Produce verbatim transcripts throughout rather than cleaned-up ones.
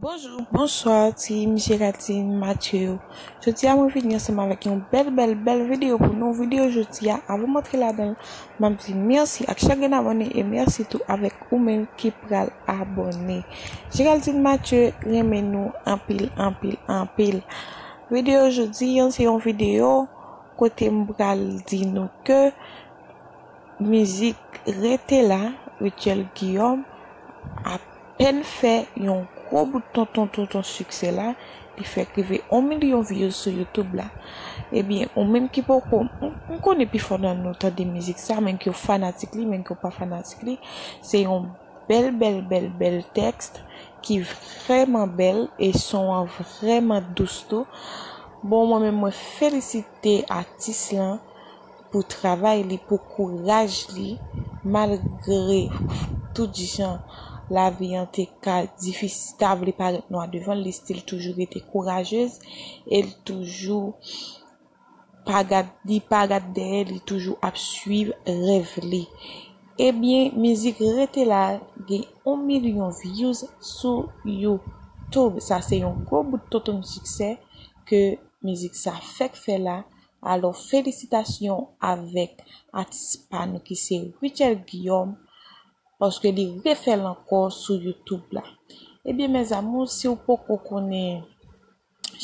Bonjou, bonswa, team Géraldine Mathieu. Jodi a, mwen vini ansanm avèk yon bèl, bèl, bèl videyo pou nou. Videyo jodi a, avan m antre ladan l, m ap di mèsi ak chak grenn abòne e mèsi tou avèk ou menm ki pral abòne. Géraldine Mathieu renmen nou anpil, anpil, anpil. Videyo jodi an, se yon videyo kote m pral di nou ke mizik Rete La, Rutshelle Guillaume, apèn fè yon gwo bout tonton, tonton siksè la, li fèk rive yon milyon views sou YouTube la. Ebyen, ou menm ki poko, m, m konnen pifò nan nou tande mizik sa, menm ke w fanatik li, menm ke w pa fanatik li, se yon bèl, bèl, bèl, bèl tèks ki vrèman bèl e son an vrèman dous tou. Bon, mwen menm, mwen felisite atis lan pou travay li, pou kouraj li, malgre tout jan lavi an te ka difisil, ta vle parèt nwa devan l, li still toujou rete kourajez e l toujou pa gad, li pa gad dèyè, li toujou ap swiv rèv li. Ebyen, mizik Rete La gen yon milyon views sou YouTube. Sa se yon gwo bout tonton siksè ke mizik sa fèk fè la. Alò, felisitasyon avèk atis pa nou ki se Rutshelle Guillaume, paske li refè l ankò sou YouTube la. Ebyen, mes amours, si w poko konnen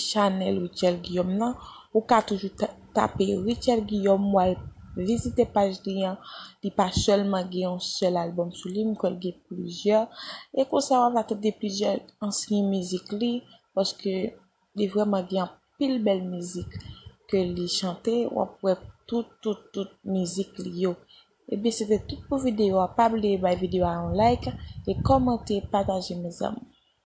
chanèl Rutshelle Guillaume nan, ou ka toujou ta-, tape Rutshelle Guillaume, w al vizite paj li an. Li pa sèlman gen yon sèl albòm sou li, m kwè l gen plizyè. E konsa, w ap tande plizyè ansyen mizik li, paske li vrèman gen anpil bèl mizik ke li chante, w ap wè tout, tout, tout mizik li yo. Ebyen, se te tout pou videyo a. Pa bliye bay videyo a yon like e kòmante, pataje, mes amours.